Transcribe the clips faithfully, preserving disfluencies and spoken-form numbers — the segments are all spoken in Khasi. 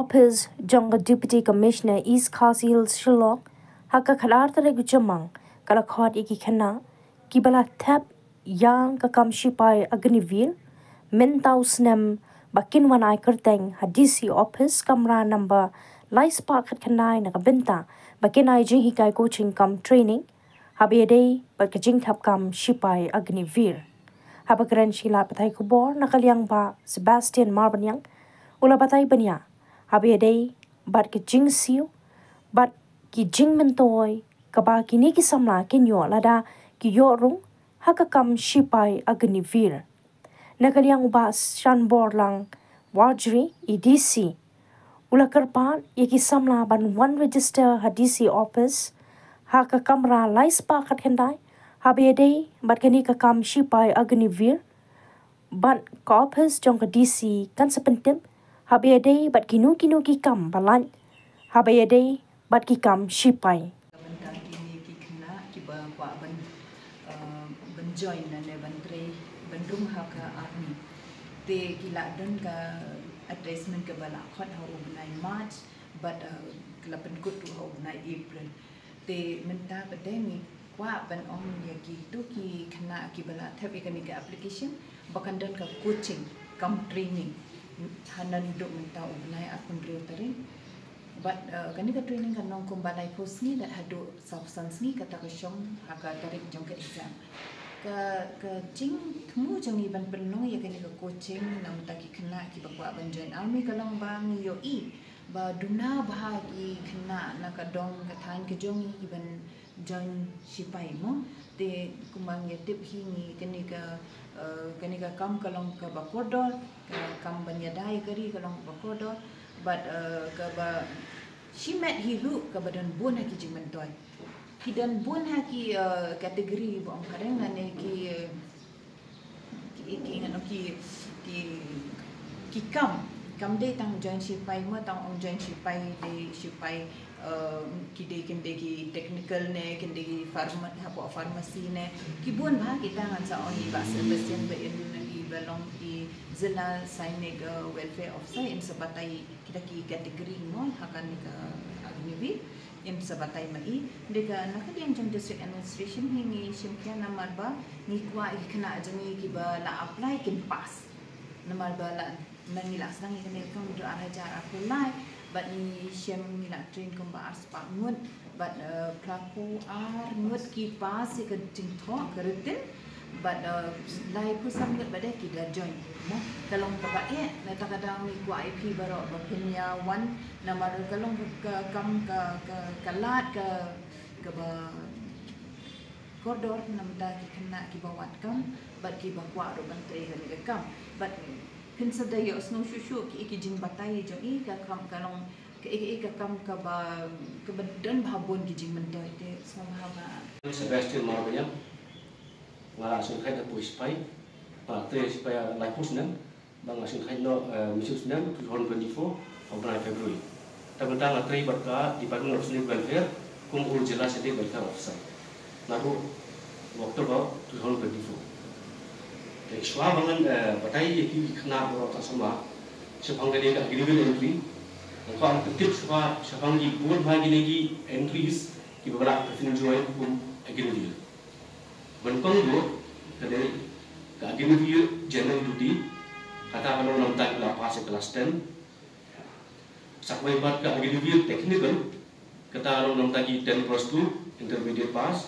Office jong ka Deputy Commissioner East Khasi Hills Shillong, ha ka khatar tarik u Jymmang, ka la khot ïa ki khynnah kiba la thep ïa ka kam shipai Agniveer mynta u snem, ba kin wan ai kyrteng ha D C office, kamra number lai spah khatkhyndai, na ka bynta ba kin ai jinghikai coaching cum training haba ïadei bad ka jingthep kam shipai Agniveer. Haba kren sha ki lad pathai khubor na ka liang, Bah Sebastian Marbaniang u la batai ban ïa haba ïadei bad ka jingsiew bad ki jingmyntoi kaba kine ki samla kin ïoh lada ki ïoh rung ha ka kam shipai Agniveer. Na ka liang u Bah Shanborlang Warjri, i D C, u la kyrpad ïa ki samla ban wan register ha D C office ha ka kamra lai spah khatkhyndai haba ïadei bad kane ka kam shipai Agniveer, bad ka office jong ka D C kan sa pyntip haba ïadei bad kino kino ki kam ba lait haba ïadei bad ki kam shipai. Ka bynta kine ki khynnah kiba kwah ban, uh, ban join lane ban trei, ban rung ha ka army. Te ki la don ka advertisement kaba la khot ha u bnai March, bad, uh, ki la pynkut ruh ha u bnai April. Te mynta pat de ngi kwah ban ong ïa kito ki khynnah kiba la thep ïa kane ka application ba kan don ka coaching cum training ha naduh mynta u bnai arphew hynriew tarik. Bad, uh, kane ka training kan long kumba laiphew sngi, da haduh sawphew san sngi kata ka shong ha ka tarik jong ka exam. Ka, ka jingthmu jong ngi ban pynlong ïa kane ka coaching na bynta ki khynnah kiba kwah ban join army ka long ba ngi ïohi ba duna bha ki khynnah na ka dong ka thaiñ ka jong ngi ki ban join shipai mo. Te kumba ngi tip hi ngi kane ka, eh, kane ka kam ka long kaba kordor, ka kam ban ïada ïa ka ri ka long kaba kordor. Bad, eh, kaba shimet hi ruh kaba don bun ha ki jingmyntoi. Ki don bun ha ki, eh, category ba ong phareng lane ki, eh, ki, ki, ngan ong ki, ki, ki kam. Kam dei tang join shipai mo, tang ong join shipai, dei shipai, eh, ki dei, kin dei ki technical ne, kin dei ki pharma-, hapoh pharmacy ne. Ki bun bha kita, ngan sa ong i Bah Sebastian ba in i ba long i Zilla Sainik, eh, Welfare Officer, in sa batai kita ki category mo ha kane ka Agniveer. Im sa batai ma i, de ka na ka liang jong district administration hi ngi shim khia namar ba ngi kwah ïa ki khynnah jong ngi kiba la apply kin pass. Namar ba la, na ngi la sdang ïa kane ka kam naduh ar hajar arphew lai, bad ngi shem, ngi la train kumba ar spah ngut, bad, eh, phra phew ar ngut ki pass ïa ka jingthoh ka written. Bad, uh, laiphew san ngut bad de ki da join mo. Ka long kaba eh, na kata ka daw ngi kwah ïa phi baroh ba phin ïa wan, namar ka long ka, ka kam ka, ka, ka lad ka, kaba kordor na bynta ki khynnah kiba wad kam bad kiba kwah ruh ban trei kane ka kam. Bad phin sa da ïohsngew shuh shuh ki, ki jingbatai jong i, ka kam ka long ka, ka, ka kam kaba, kaba don bha bun ki jingmyntoi, te sngewbha ba. Sebastian Marbaniang. Nga la shongkheit na post shipai, ba trei shipai laiphew snem, ba nga shongkheit noh, eh, mynshuwa snem two thousand twenty-four, ha u bnai February. Te mynta nga trei bad ka Department of Senior Welfare kum u Zilla Senior Welfare Officer naduh October two thousand twenty-four. Te shuwa ba ngan, eh, batai ïa ki khynnah baroh tang sumar shaphang kane ka Agniveer entry, nga kwah ban pyntip shuwa shaphang ki bun bha kine ki entries kiba la pynjoin kum Agniveer. Ban kong ruh, ka dei ka Agniveer General Duty, kata ka long na bynta ki la pass ïa class ten. Sa kawei pat ka Agniveer Technical, kata ka long na bynta ki ten plus two, intermediate pass.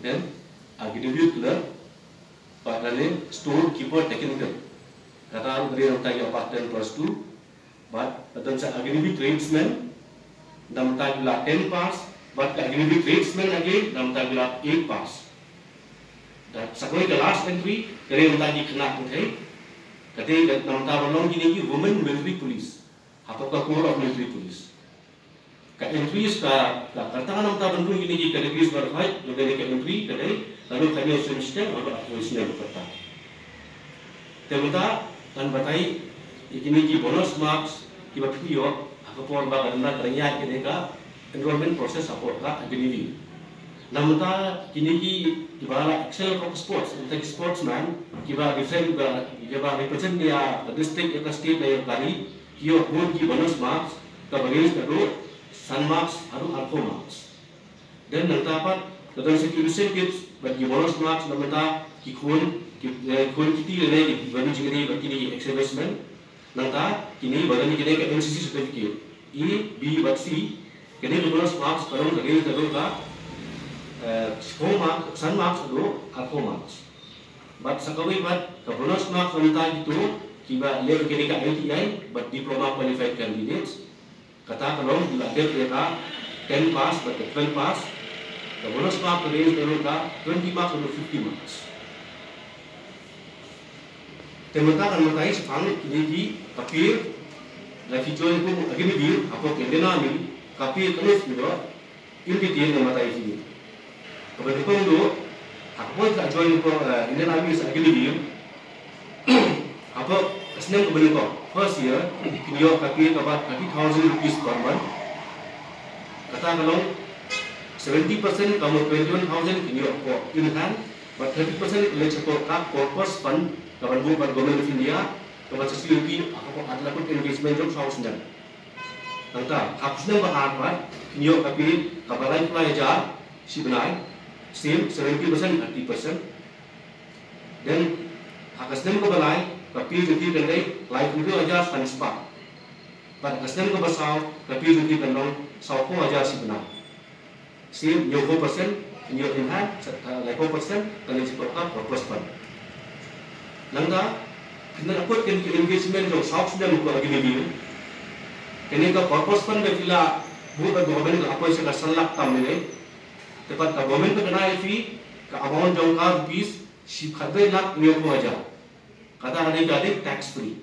Then Agniveer Clerk, pat lane Storekeeper Technical, kata ruh ka dei na bynta ki la pass ten plus two. Bad ka don sa Agniveer Tradesman, na bynta ki la ten pass, bad ka Agniveer Tradesman again, na bynta ki la eight pass. Bad sa kawei ka last entry, ka dei na bynta ki khynnah pyrthei, ka dei na bynta ba long kine ki Women Military Police hapoh ka Corps of Military Police. Ka entries ka, ka, kata na bynta ban rung kine ki categories baroh, jong kane ka entry ka dei naduh khathynñiew snem shiteng haduh arphew snem kata. Te mynta ngan batai ïa kine ki bonus marks kiba phi ïoh ha ka por ba ka dang, ka dang ïaid kane ka enrollment process hapoh ka Agniveer. Na mynta kine ki, kiba la excel hapoh sports, mynta ki sportsman, kiba defend, kiba, kiba represent ïa ka district, ïa ka state, ïa ka ri, Ïoh bun ki bonus marks kaba range naduh san marks haduh arphew marks. Then nangta pat ka don sa ki incentives bad ki bonus marks na bynta ki khun ki, eh, khun kiti lane ki ba jingri bad kine ki ex-servicemen. Nangta kine ba don kine ka N C C certificate A, B bad C. Kine ki bonus marks ka don ka range naduh ka, eh, shiphew marks, san marks haduh arphew marks. Bad sa kawei pat ka bonus marks nangta kito kiba leh kine ka I T I bad diploma qualified candidates. Kata ka long kiba dep ïa ka ten pass bad ka twelve pass. Ka bonus mark ka range naduh ka twenty marks haduh fifty marks. Te mynta kan mynta shaphang kine ki, ka pay, la phi join kum Agniveer hapoh ka Indian Army, ka pay ka long kaba in detail nga batai ïa phi. Kaba nyngkong duh, ha ka por ba la join kum, eh, Indian Army sa Agniveer, hapoh ka snem kaba nyngkong, first year, kin ïoh ka pay kaba thirty thousand rupees per month. Kata ka long seventy percent, ka mut twenty-one thousand kin ïoh hapoh in hand, bad thirty percent ka leit shapoh ka corpus fund kaban buh bad Government of India, kaba sa siew ïa phi ha ka por ar lakh engagement jong saw snem. Nangta ha ka snem ba ar pat kin ïoh ka pay kaba laiphew lai hajar shi bnai, same seventy percent, thirty percent. Then ha ka snem kaba lai ka pay jong phi kan dei laiphew hynriew hajar san spah. Bad ha ka snem kaba saw ka pay jong phi kan long sawphew hajar shi bnai. Same hynñiewphew percent kin ïoh in hand, sa, ah, laiphew percent kan leit shapoh ka corpus fund. Nangta phin da kut kane ka engagement jong saw snem hapoh Agniveer. Kane ka corpus fund ba phi la buh da government ka la poi sha ka san lak tam mynne. Te pat ka government ka kynmaw ïa phi ka amount jong ka rupees shi khatlai lak hynñiewphew hajar. Kata ka dei ka dei tax free.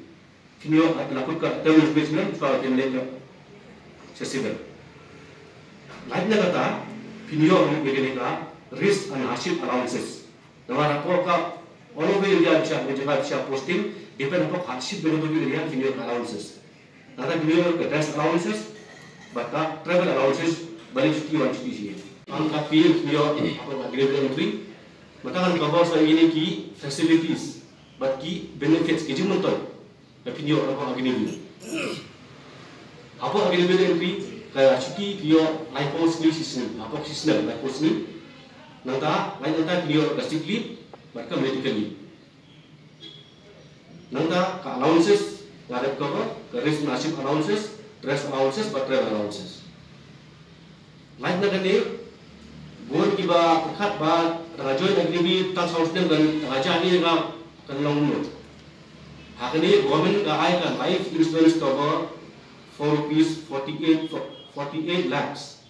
Phin ïoh, ah, la kut ka term engagement, ka phin leit ka sa civil. Lait na kata phin ïoh ruh ïa kane ka risk and hardship allowances. Namar hapoh ka all over India, phi shah ka jaka, phi shah posting, depend hapoh ka hardship jong ka area phin ïoh ka allowances. Nangta phin ïoh ka dress allowances bad ka travel allowances, ba leit shuti wan shuti sha ïing. Tang ka pay phin ïoh hapoh ka Agniveer entry. Mynta ngan cover sa ïa kine ki facilities bad ki benefits, ki jingmyntoi ba phin ïoh hapoh Agniveer. Hapoh Agniveer entry, ka shuti phi ïoh laiphew sngi shi sngi, hapoh shi snem laiphew sngi. Nangta, lait nangta phin ïoh ka sick leave bad ka medical leave. Nangta ka allowances nga dep cover, ka risk and hardship allowances, dress allowances bad travel allowances. Lait na kane, bun kiba pyrkhat ba dang join Agniveer tang saw snem kan, dang jia ïa ka, kan long kumno. Ha kane government ka ai ka life insurance cover for rupees forty-eight, forty-eight lakhs.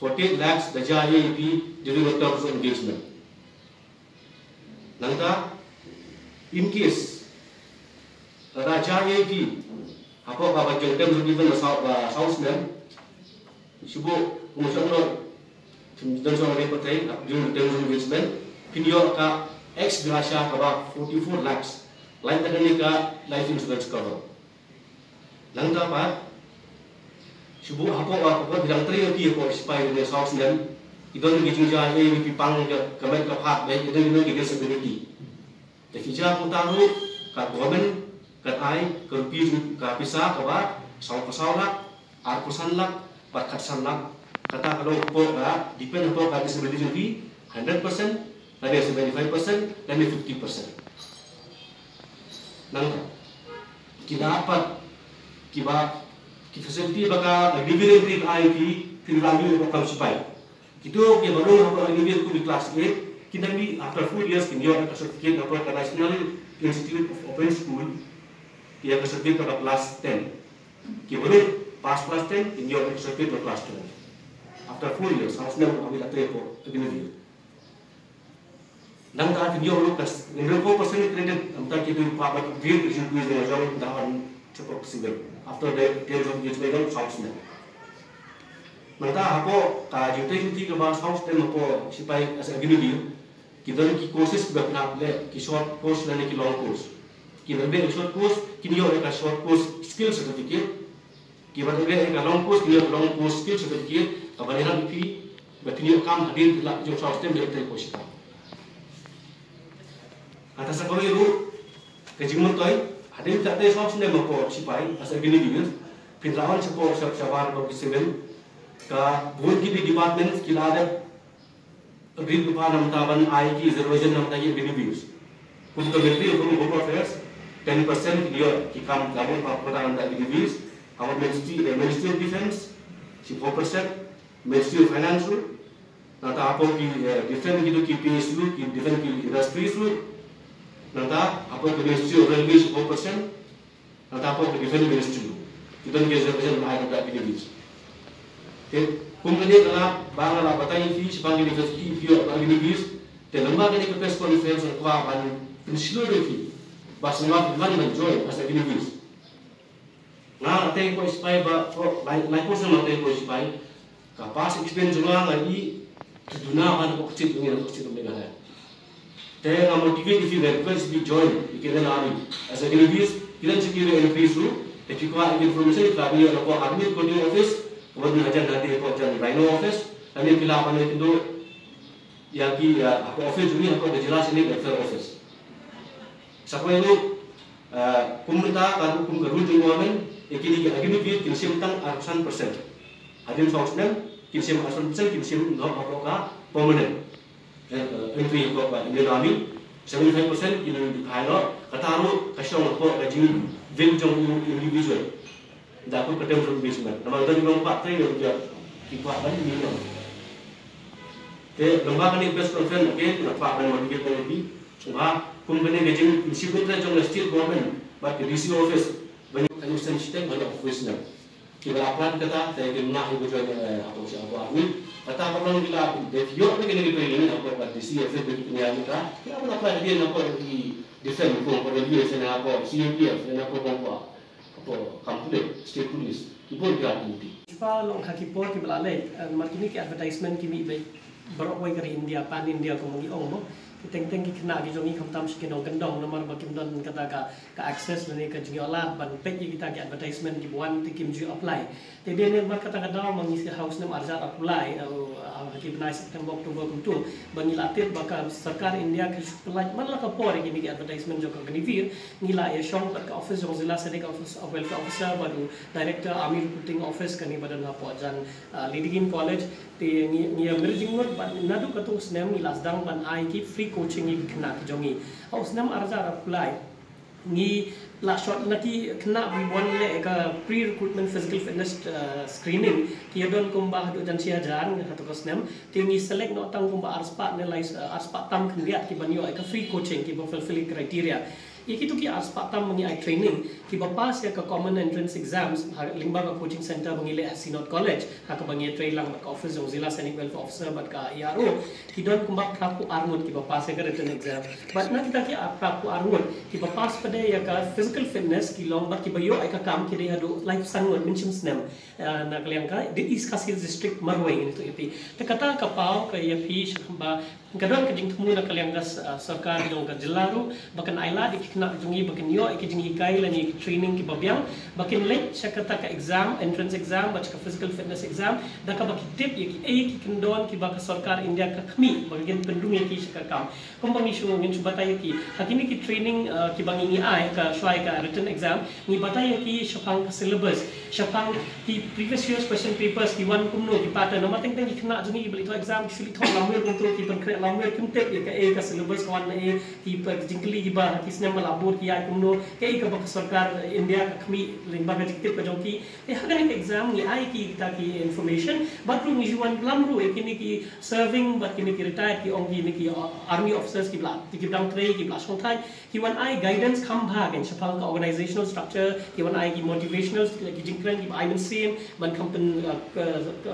Forty-eight lakhs da jia ïa phi during the terms of engagement. Nangta, in case lada jia ïa phi hapoh kaba jong terms of engagement ba saw, ba saw snem, shu buh kum shong noh, terms of engagement, during terms of engagement phin ïoh ka ex gratia kaba forty-four lakhs, lait na kane ka life insurance cover. Nangta pat, shu buh hapoh, hapoh phi dang trei ïa phi hapoh sipai ne saw snem, ki don ki jingjia ïa phi, pang ka, ka met ka phad, ne ki don ki disability. Te phi jia kumta ruh, ka government kan ai ka rupees, ka pisa kaba saw, ka saw lak, arphew san lak bad khatsan lak. Kata ka long hapoh ka, depend hapoh ka disability jong phi, hundred percent lane seventy-five percent lane fifty percent. Nangta ki dapat, kiba, ki facility ba ka Agniveer ka ai, ki, phin ïoh hapoh ka kam sipai. Kito kiba rung hapoh Agniveer kum ki class eight, kin da mih after four years kin ïoh ka certificate hapoh ka National Institute of Open School, ïa ka certificate kaba class ten. Kiba rung pass class ten kin ïoh ka certificate kaba class twelve. After four years, saw snem ka mih la trei hapoh Agniveer. Nangta phin ïoh ruh ka hynriew phew percent credit, nangta ki tu pa ba bill ka jingkui jong jong da on chapok civil. After the terms of engagement jong saw snem. Nangta hapoh ka duty, duty kaba saw snem hapoh sipai as Agniveer, ki don ki courses kiba phin hap leh, ki short course lane ki long course. Kiba leh short course kin ïoh ka short course skill certificate. Kiba leh ka long course kin ïoh ka long course skill certificate, kaba ïarap ïa phi ba phin ïoh kam hadien phi lah jong saw snem leit trei hapoh sipai. Kata sa kawei ruh ka jingmyntoi Hadien katei saw snem hapoh sipai as Agniveer, phin lah wan shapoh sha- shabar ba ki civil, ka bun ki department ki la dep rit lypa namar ban ai ki reservation namar ki Agniveer. Kum ka Ministry of Home Affairs, ten percent ki ïoh ki kam ka bun ba kota namar Agniveer. Hapoh Ministry, eh, Ministry of Defense, shiphew percent, Ministry of Finance ruh, nangta hapoh ki, eh, defense ki tu ki P S U, ki defense ki industries ruh, nangta hapoh ki Ministry of Railways shiphew percent, nangta hapoh ki defense ministry ruh. Ki don ki reservation ba ai namar Agniveer. Te kum kane ka la ba nga la batai ïa phi shaphang ki university, phi ïoh Agniveer. Te lem bad kane ka press conference nga kwah ban pynshlur ïa phi ba sngewbha phi wan ban join as Agniveer. Nga la tei hapoh sipai ba, oh, lai lai phew snem nga la tei hapoh sipai. Ka past experience jong nga, nga ïohi, to duna ban hapoh ka state jong ngi, hapoh ka state jong Meghalaya. Te nga motivate ïa phi, nga request ïa phi join ïa ka Indian Army as Agniveer. Ki don security entries ruh. Te phi kwah ïa ka information, phi lah ban ïoh hapoh Army Recruiting Office, kaba don hajan, hajan hapoh jan Rhino Office. Lane phi lah ban ïakynduh ïa ki, ïa hapoh office jong ngi, hapoh ka Jila Sainik Welfare Office. Sa kawei ruh, eh, kum mynta ka ruh, kum ka rule jong government, ïa kine ki Agniveer kin shim tang arphew san percent. Hadien saw snem kin shim arphew san percent, kin shim noh hapoh ka permanent, eh, eh, entry hapoh ka Indian Army. Seventy-five percent kin ïoh phai noh. Kata ruh ka shong hapoh ka jingbill jong u individual. Da ku ka terms and condition. Namar da ki long part time, ki kwah ban mih noh. Te lem bad kane press conference, again nga kwah ban motivate ïa phi. Sngewbha kum kane ka jingshim bynta jong ka state government bad ka D C office, ban ïoh ka snem shiteng, ban ïoh office na. Kiba la plan kata, te kin lah ïa ka join, eh, hapoh sha hapoh army. Kata ka long ki la dep ïoh kane ka training hapoh ka D C office, ba ki pynïaid kata. Ki la apply hadien hapoh ki defense, hapoh ka D C, hapoh C A P F, hapoh ka Hapoh kam pule, state police, ki bun ki activity. Shuwa long ha ki por kiba la leit, eh, namar kine ki advertisement ki mih beit baroh kawei ka ri India, pan India kumba ngi ong mo. Ki teng teng ki khynnah ki jong ngi khamtam sha ki nongkyndong namar ba kim don kata ka, ka access lane ka jingïoh lad ban peit ïa kita ki advertisement kiba wan te kim ju apply. Te dei namar kata ka daw ma ngi ha u snem ar hajar arphew lai, eh, ha ki bnai September, October kumto, ba ngi la tip ba ka sorkar India ka shu pyllait man la ka por ïa kine ki advertisement jong ka Agniveer. Ngi la ïa shong bad ka office jong Zilla Sainik Office, Welfare Officer bad u Director Army Recruiting Office kane ba don hapoh jan, ah, Lady Keane College. Te ngi, ngi ïa mir jingmut bad naduh katto snem ngi la sdang ban ai ki free coaching ïa ki khynnah ki jong ngi. Ha u snem ar hajar arphew lai ngi la short na ki khynnah ba wan leh ka pre-recruitment physical fitness, ah, screening, ki ïa don kumba haduh jan shi hajar ha kato ka snem. Te ngi select noh tang kumba arspah ne lai, ah, arspah tam khyndiat kiban ïoh ïa ka free coaching kiba fulfill criteria. Ïa kito ki arspah tam ba ngi ai training kiba pass ïa ka common entrance exams ha lyngba ka coaching center ba ngi leh ha Synod College, ha kaba ngi ïatrei lang bad ka office jong Zilla Sainik Welfare Officer bad ka E R O, ki don kumba phra phew ar ngut kiba pass ïa ka written exam. Bad na kita ki ar, phra phew ar ngut kiba pass pat de ïa ka physical fitness, ki long bad kiba ïoh ïa ka kam ki dei haduh laiphew san ngut mynshem snem. Ah, na ka liang ka, the East Khasi Hills District marwei ngi tu ïa phi. Te kata ka paw ka ïa phi sha ba ka don ka jingthmu na ka liang ka s-, ah, sorkar jong ka jylla ruh ba kan ai lad ïa ki khynnah jong ngi ba kin ïoh ïa ki jinghikai lane ïa ki training kiba biang ba kin leit sha kata ka exam, entrance exam bad sha ka physical fitness exam, da kaba ki tip ïa kiei ki kyndon kiba ka sorkar India ka khmih ba ka kin pynrung ïa ki sha ka kam. Kumba ngi shu, ngin shu batai ïa ki ha kine ki training, ah, kiba ngi, ngi ai ka shuwa ïa ka written exam, ngi batai ïa ki shaphang ka syllabus, shaphang ki previous year's question papers ki wan kumno, ki pattern. Namar teng teng ki khynnah jong ngi kiba leit thoh exam, ki shu leit thoh lamwir kumto, ki pynkhreh lamwir, kim tip ïa kaei ka syllabus ka wan naei, ki jingkylli kiba ha ki snem ba la bud ki ïaid kumno, kaei kaba ka sorkar India ka khmih lyngba ka jingtip ka jong ki. Te ha kane ka exam ngi ai kita ki information, bad ruh ngi ju wanlam ruh ïa kine ki serving bad kine ki retired, ki ong kine ki, uh, army officers kiba la, kiba dang trei, kiba la shongthait, ki wan ai guidance kham bha kein shaphang ka organizational structure, ki wan ai ki motivational, ki jingkren kiba ai mynsiem ban kham pyn, uh, ka, ka,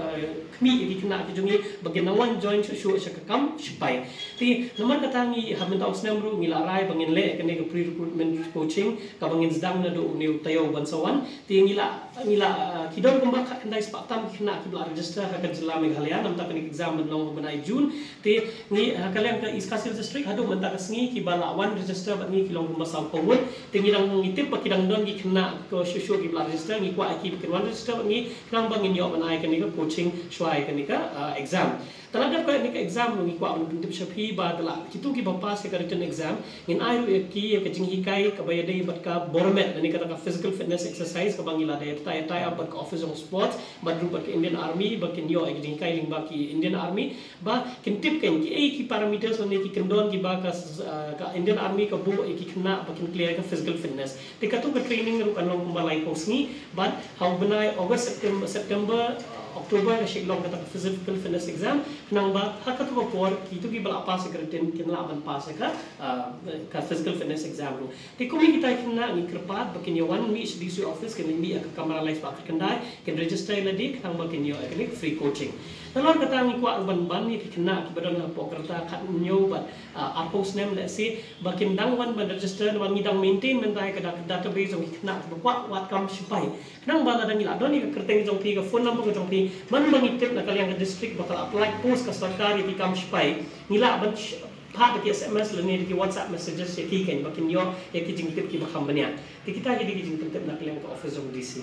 khmih ïa ki khynnah ki jong ngi ba kin nang wan join shuh shuh sha ka kam sipai. Te namar kata ngi ha mynta u snem ruh ngi la rai ba ngin leh kane ka pre-recruitment coaching kaba ngin sdang naduh une u taïew ban sa wan. Te ngi la, ngi la, ah, ki don kumba khatkhyndai spah tam ki khynnah kiba la register ha ka jylla Meghalaya namar kane ka exam ban long ha u bnai June. Te ngi, ha ka liang ka East Khasi Hills District haduh mynta ka sngi kiba la wan register bad ngi ki long kumba sawphew ngut. Te ngi dang, ngi tip ba ki dang don ki khynnah ko shuh shuh kiba la register, ngi kwah ïa ki ba kin wan register bad ngi khnang ba ngin ïoh ban ai kane ka coaching shuwa ïa kane ka, ah, exam. Te lada dep kane ka exam ruh ngi kwah pyntip sha phi ba da la kitu kiba pass ïa ka written exam, ngin ai ruh ïa ki ïa ka jinghikai kaba ïadei bad ka bor met, lane kata ka physical fitness exercise kaba ngi la dei tie tie up bad ka office jong sports bad ruh bad ka Indian Army, ba kin ïoh ïa ka jinghikai lyngba ki Indian Army, ba kin tip kein kiei ki parameters lane ki kyndon kiba ka, ah, ka Indian Army ka buh ïa ki khynnah ba kin clear ïa ka physical fitness. Te katu ka training ruh kan long kumba laiphew sngi, bad ha u bnai August, September, September, uh, October ka shu long kata ka physical fitness exam. Khnang ba ha katu ka por kitu kiba la pass ïa ka written kin lah ban pass ïa ka, uh, ka physical fitness exam ruh. Te kum kita ki khynnah ngi kyrpad ba kin ïa wan mih sha D C office, kin mih ïa ka kamra lai spah khyndai, kin register ïa lade khnang ba kin ïoh ïa kane ka free coaching. Nalor kata ngi kwah ban ban ïa ki khynnah kiba don hapoh ka rta khathynñiew bad, ah, arphew snem lehse, ba kin dang wan ban register, namar ngi dang maintain mynta ïa ka da-, database jong ki khynnah kiba kwah wad kam sipai. Khnang ba lada ngi la don ïa ka kyrteng jong phi, ka phone number ka jong phi, man ba ngi tip na ka liang ka district ba ka la apply post ka sorkar ïa ki kam sipai, ngi lah ban sh-, phah da ki S M S lane da ki WhatsApp messages ïa ki kein ba kin ïoh ïa ki jingtip kiba kham bniah. Te kita ki dei ki jingtip na ka liang ka office jong D C.